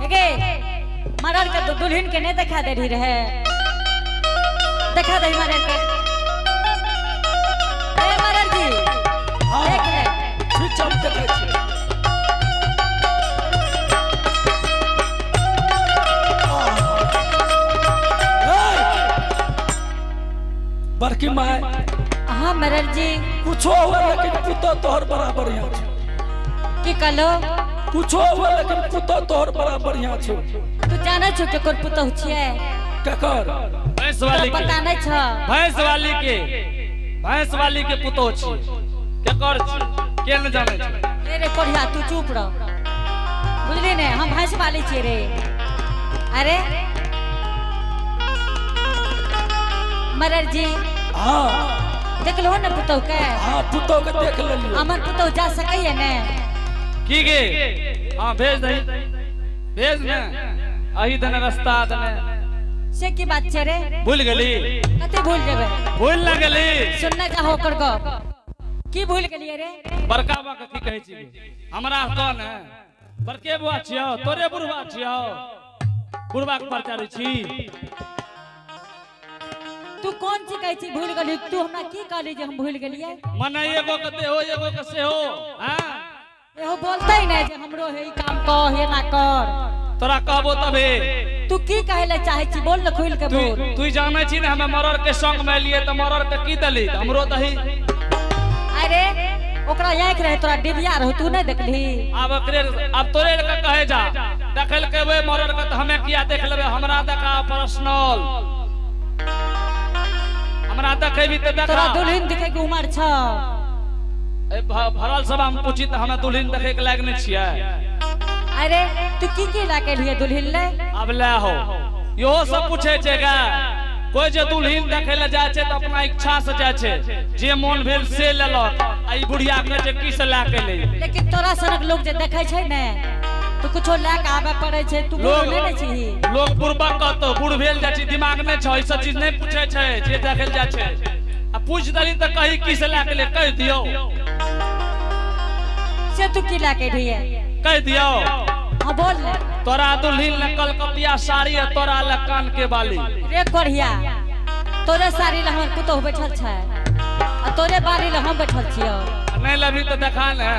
एगे मरर के दुल्हन के नहीं देखा दे रही रहे, देखा दे मरर के। ए मरर जी, देख ले। ठीक छै, हम देखै छियै। बड़की माय। हाँ मरर जी। कुछो हुआ लेकिन पुतो तोहर बड़ा बढ़िया छौ। की कहलो? कुछो हुआ लेकिन पुतो तोहर बड़ा बढ़िया छौ। तू जानै छौ केकर पुतहु छियै? केकर? भैंस तोरा वाली के। पता नहीं छौ? भैंस वाली के, भैंस वाली के पुतोह छी। केकर छी के न जानै छै। ए रे कोढ़िया, तू चुप रह, बुझली ने? हम भैंस वाली छियै रे। अरे मरर जी। हाँ। देखलो ने पुतहु के? हाँ, पुतोह के देख लेलियै। हमर पुतहु जा सकैया ने? की गे? हाँ भेज दही, भेज ने, अही दने रास्ता दने। से की बात छै रे? भूल गेली? कते भूल जेबै? भूल न गेली? सुनने जाहो ओकर गप। की भूल गेलियै रे? बड़का बा के की कहै छी? हमरा कह ने, बड़के बुआ छियौ, तोरे बुढ़वा छियौ, बुढ़वा के परचारै छी। तू कोन चीज कहै छी भूल गेली? तू हमरा की कहली जे हम भूल गेलियै? मने एगो के देहो, एगो के सेहो। हाँ एहो बोलते ने जे हमरो हे ई काम कर, हे ना कर। तोरा कहबो तबे। तू की कहै ले चाहै छी? बोल न, खुल के तू बोल। तू जानै छी ने, हमे मरर के संग में एलियै तऽ मरर के की देली? तऽ हमरो दही। अरे ओकरा आँखि रहे, तोरा डिबिया रहो, तू नहीं देखली? आब एकरे, आब तोरे के कहे जा देखल के वे मरर के, तऽ हमे किया देख लेबै? हमरा देखा पर्सनल, हमरा देखेबी तऽ देखा। तोरा दुल्हन दिखे के उम्र छ? ए भरल सभा में पूछी तऽ हमे दुल्हन देखे के लायक नहीं छियै? अरे तू की की ला के लिए दुल्हन ले? अब ले हो, इहो सब पूछे छै गा। कोई जे दुल्हन देखे ले जाइ छै तऽ अपना इच्छा से जाइ छै, जे मोन भेल से लेलक। आ ई बुढ़िया के जे की से लए के ले। लेकिन तोरा सनक लोग जे देखे छै ने तो कुछो लए के आबे पड़े छै। तू बूढ़ नहीं ने छीही? लोग बुढ़बा कहतो, बूढ़ भेल जाइ छै, दिमाग नहि छै, ई सब चीज नहि पूछे छै जे देखे ले जाइ छै। आ पूछ देली तऽ कही की से लए के ले, कहि दियौ। से तू की लए के लिए? कहि दियौ। हाँ बोल ने। तोरा दुल्हन ले कलकतिया साड़ी आ तोरा ले कान के बाली। रे कोढ़िया, तोरे साड़ी ले हमर पुतोहु बैठल छै आ तोरे बाली ले हम बैठल छियौ। नहीं लेबही तऽ देखा ने।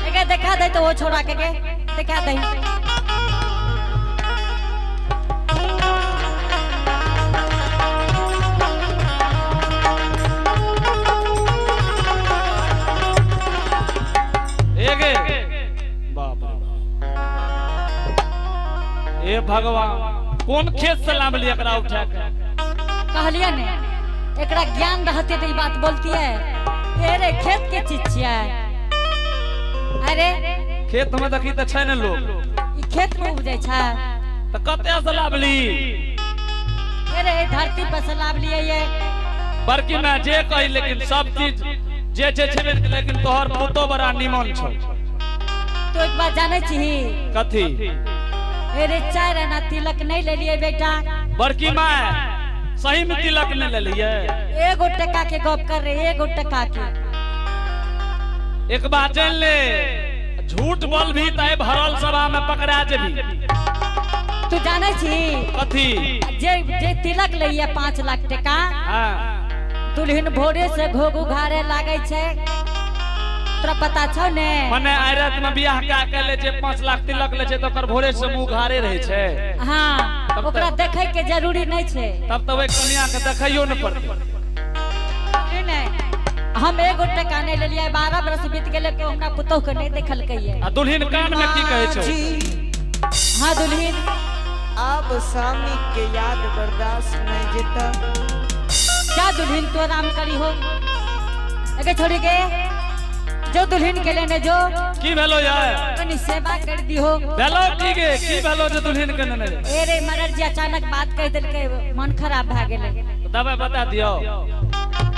एके देखा दे तो वो छोड़ा के के देखा दे। एगे बाप रे बाप, हे भगवान, कोन खेत से लाबली एकरा उठा के? कहलिए ने एकरा ज्ञान रहते तो ई बात बोलती है। ए रे खेत के चीज छियै। अरे खेत में देखी तऽ छै ने लोग। ई खेत में उपजै छै। तऽ कते से लाबली? ए रे धरती पर से लाबलियै ये। बड़की में जे कही, लेकिन सब चीज जे छै छेबे, लेकिन तोहर पुतो बड़ा निमन छौ। तो एक बात जानै छही? कथी? अरे 4 आना तिलक नहीं लेलिए बेटा। बड़की माय, सही में तिलक नहीं लेलिए? एगो टका के गप कर रहे, एगो टका के। एक बात जान ले, झूठ बोल भी तय भरल सभा में पकड़ा जेबी। तू जानै छी? कथी? जे जे तिलक लइए 5 लाख टका। हाँ। दुल्हन भोरे से घोघ उघारे लागे छै, तोरा पता छौ ने? मने आइ रात में बियाह कए के ले जे 5 लाख तिलक ले छै तऽ ओकर भोरे से मुंह घारे रहै छै। हाँ, ओकरा देखे के जरूरी नहीं छै। तब तऽ ओहि कन्या के देखैयो ने पड़तै। नहीं नहीं, हम एगो टका नहीं लेलिए, 12 बरस बीत गेलै के हमरा पुतोह के नहीं देखलकै। आ दुल्हन कान में की कहै छौ? हाँ दुल्हन। अब स्वामी के याद बर्दाश्त नहीं जेता। क्या दुल्हन तो आराम करी हो, एके छोड़ी के जो दुल्हन के लेने जो। की भेलो यार? कनी सेवा कर दी हो। भेलो की गे? की भेलो जे दुल्हन के नेने? ए रे मरर जी अचानक बात कह देलकै, मन खराब भए गेलै। दवाई बता दियो।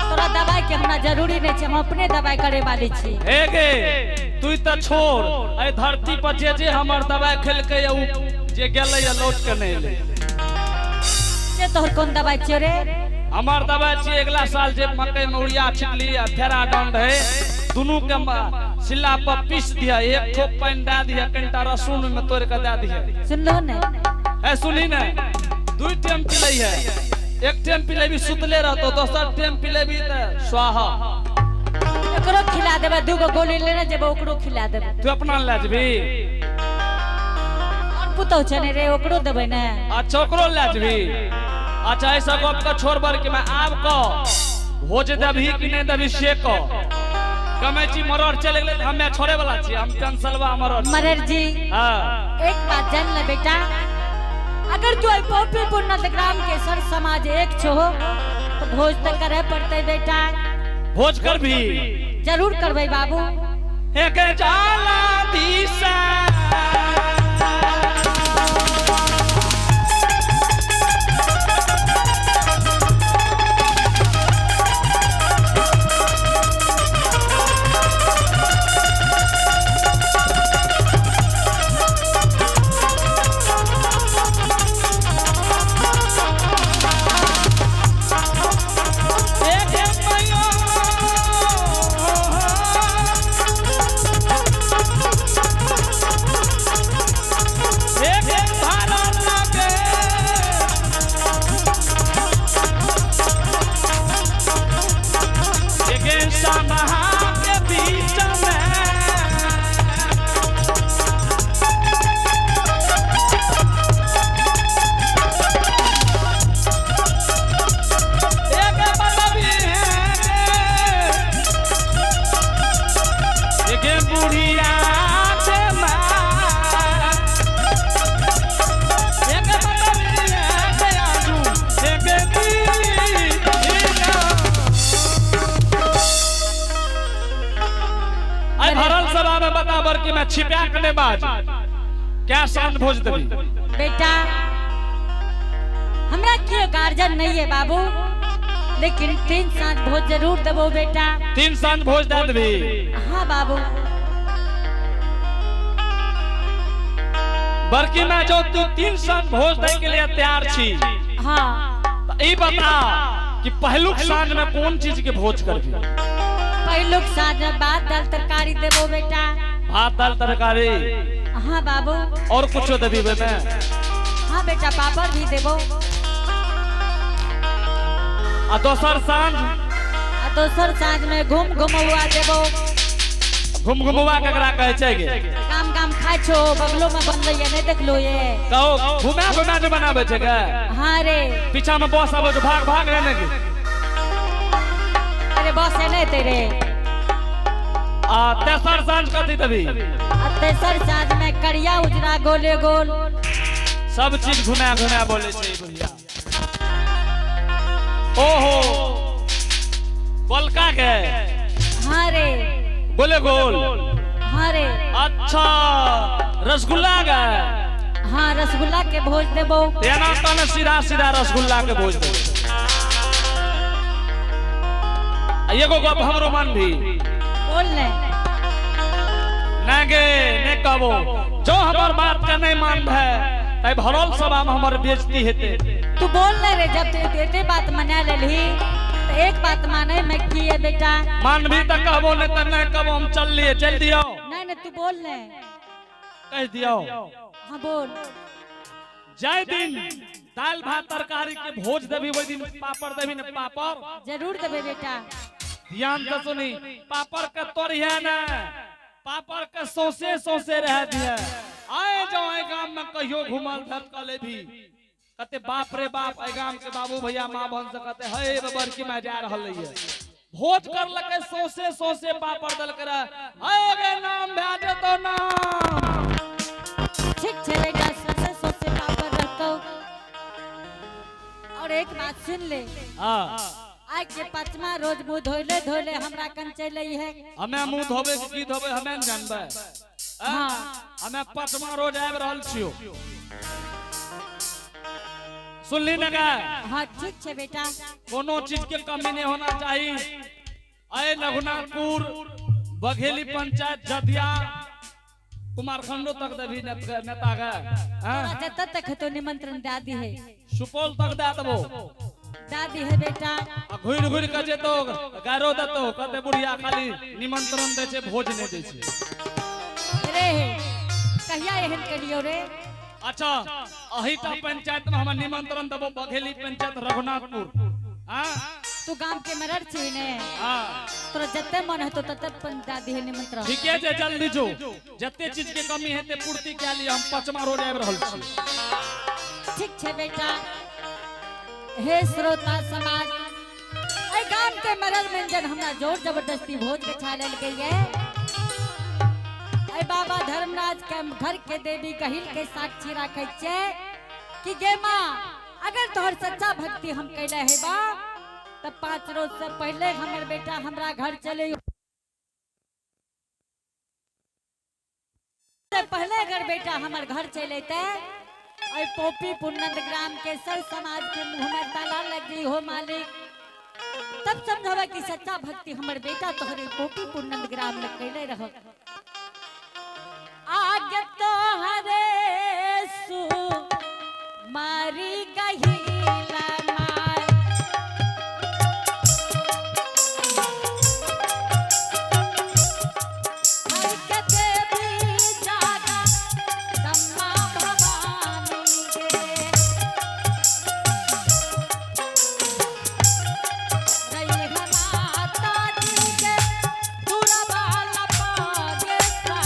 तोरा दवाई के हमरा जरूरी नहीं छै, हम अपने दवाई करे वाली छी। हे गे तू तऽ छोड़, एहि धरती पर जे जे हमर दवाई खेलकै उ जे गेलै या लौट के नहीं एलै। से तोहर कोन दवाई छियो रे? हमर दवाई छियै अगला साल जे मकई में उड़िया छिटली आ फेराडॉन रहे, दुनू के सिल्ला पर पीस दिया, एक ठोप पानी दे दिया, कनिटा रसून में तोड़ के दे दिया। सुनलो ने? ए सुनी ने, दू टाइम पिलै है, एक टाइम पिलेबी सुतले रहतो, दोसर टाइम पिलेबी त स्वाहा। एकरो खिला देबै, दूगो गोली लेने जेबै ओकरो खिला देबै। तू अपना ले जेबी? और पुतहु छै ने रे, ओकरो देबै ने। अच्छा ओकरो ले जेबी। अच्छा ऐसा गप के छोड़ बर के मैं आब कह, भोज देबही कि नहीं देबही से कह। कमै छी मरड़ चलि गेलै तऽ हमे छोड़े वाला छी, हम कैंसलवा मरड़ छी। मरर जी हाँ। एक बात जान ले बेटा, अगर तू पोपीपुर नंदग्राम के सर समाज एक छो तो भोज तो करे पड़ते बेटा। भोज करबी? जरूर करबै बाबू। एक जाला दिशा कि मैं छिपा के नहीं बाज क्या शान भोज देबी? बेटा हमरा क्यों गार्जियन नहीं है बाबू, लेकिन 3 साँझ भोज जरूर देबो बेटा। 3 साँझ भोज दे देबी? हाँ बाबू। बल्कि मैं जो तू 3 साँझ भोज दे के लिए तैयार छी। हाँ। तो ई बता कि पहलुक साँझ में कौन चीज के भोज करबी? पहलुक साँझ में भात दाल तरकारी देबो बेटा। भात दाल तरकारी? हाँ बाबू। और कुछो देबी में? हाँ बेटा पापड़ भी देबो। आ दोसर साँझ? आ दोसर साँझ में घूम घुमौआ देबो। घूम घुमौआ केकरा कहै छै गे? काम काम खाइ छो, बगलो में बनलै ये नहीं देखलो ये। कहो घुमा घुमा जे बनाबै छै गे? हाँ रे। पीछा में बस आबै छै, भाग भाग रे ने गे। अरे बस है नहीं तेरे। आ तेसर साँझ कथी देबी? आ तेसर साँझ में करिया उजरा गोले गोल। सब चीज घुमा घुमा बोले छै बुढ़िया। ओहो गोलका के? हाँ रे। गोले गोल? हाँ रे। अच्छा रसगुल्ला के? हाँ रसगुल्ला के भोज देबो। एना तने सीधा सीधा रसगुल्ला के भोज देबो। एगो गप हमरो मन भी बोल ने। ना गे नहीं कहबो, जो हमर बात के नहीं मान भे तै भरल सभा में हमर बेइज्जती हेते। तू बोल ले रे, जब तू एते बात मना लेलही तो एक बात माने में की है बेटा? मान भी त कहबो नहीं त नहीं कहबो, हम चल लिए चल दियो। नहीं नहीं तू बोल ले। कह दियो। हाँ बोल। जाय दिन दाल भात तरकारी के भोज देबी ओहि दिन पापड़ देबी ने? पापड़ जरूर देबे बेटा। ध्यान से सुनी, पापड़ के तोड़िहे ने, पापड़ के सौसे सौसे रह दिए। आए जाओ एहि गाम में कहियो घुमल धत कले भी कते बाप रे बाप एहि गाम के बाबू भैया माँ बहन से कहते हे बड़की में जा रहल है भोज कर लके सौसे सौसे पापड़ दल कर हे गे नाम भए जेतो नाम। ठीक छै बेटा, सौसे सौसे पापड़ रहतो। और एक बात सुन ले। हाँ। आज के 5वां रोज मुँह धोले धोले हमरा कन चले है। हमें मुँह धोबे की धोबे हमें न जानबे। हाँ। हमें 5वां रोज आबि रहल छियो। सुनली ना गा? हाँ ठीक छै बेटा। कोनो चीज के कमी नहीं होना चाहिए। आए रघुनाथपुर बघेली पंचायत जदिया कुमारखंडो तक देवी नेता गा। तोरा जतऽ तक हेतौ निमंत्रण दे दी है। सुपौल तक दे देबो। दादी है बेटा। आ घुरि घुरि के जेतो, गारो देतो, कहते बुढ़िया खाली निमंत्रण दै छै, भोज नहि दै छै। रे, कहिया एहन करियो रे? अच्छा, अहीटा पंचायत में हम निमंत्रण देबो, बघेली पंचायत रघुनाथपुर। हाँ। तू गाम के मरर छी ने? हाँ। तोरा जते मन हेतो तते दादी है निमंत्रण। ठीके छै, जल्दी जो, जते चीज के कमी हेतै पूर्ति कए लिअ, हम पचमा रोज आबि रहल छी। ठीक छै बेटा। हे श्रोता समाज, एहि गाम के मरल व्यंजन हमरा जोर जबरदस्ती भोज के लेल गई है। बाबा धर्मराज के घर के देवी गहिल के साक्षी राखे छे कि गे माँ, अगर तोहर सच्चा भक्ति हम कैले है बा तब 5 रोज से पहले हमर बेटा हमरा घर चले से पहले अगर बेटा हमर घर चले ते पोपी पुनंद ग्राम के सर समाज के मुंह में ताला लग गई हो मालिक, तब समझबा कि सच्चा भक्ति हमर बेटा तोहरे पोपी पुनंद ग्राम में कैले रहो। आगे तो हरे सु मारी गहिला मार, हर के देवी जागा दम्मा भवानी गे। रही माता जी के पूरा बाल पागे सा।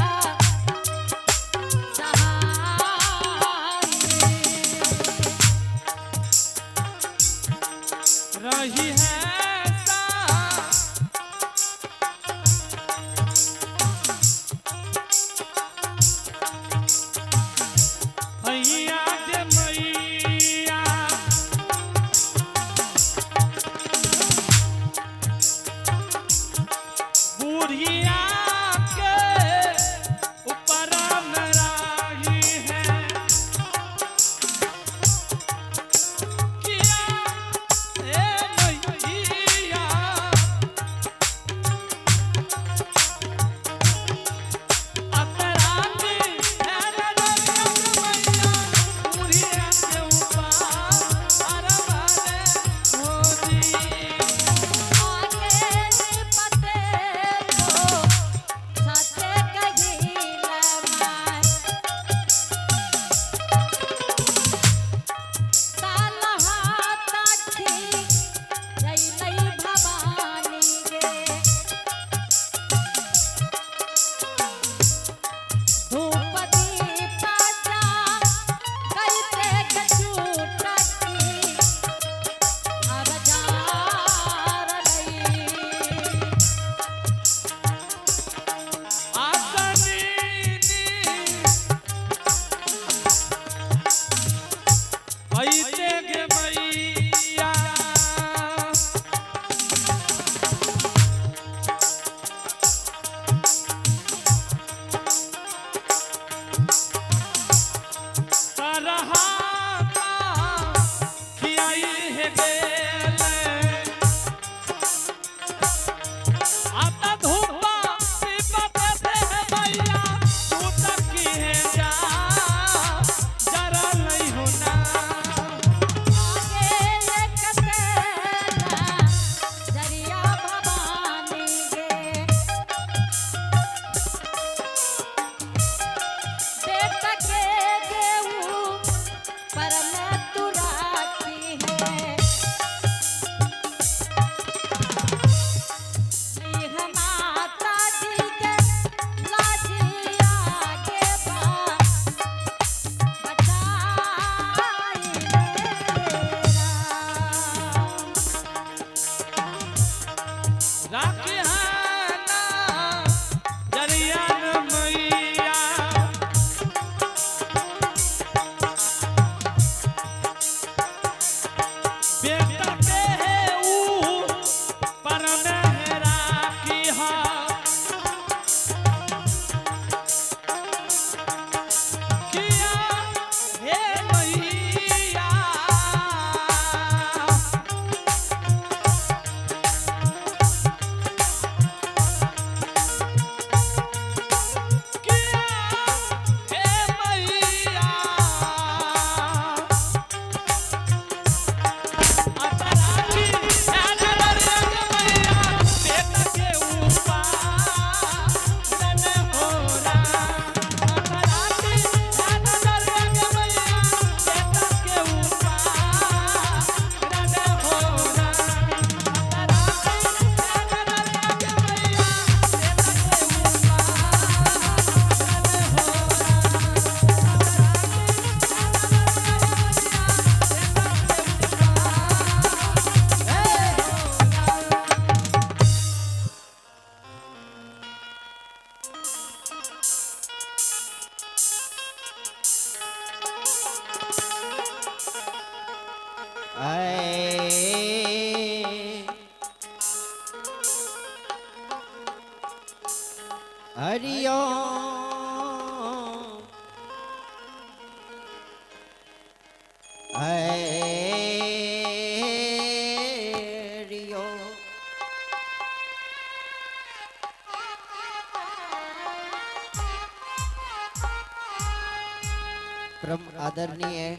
परम आदरणीय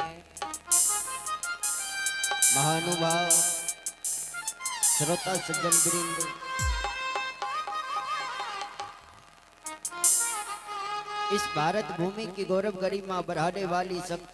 महानुभाव श्रोता सज्जन वृंद, इस भारत भूमि की गौरव गरिमा बढ़ाने वाली शक्ति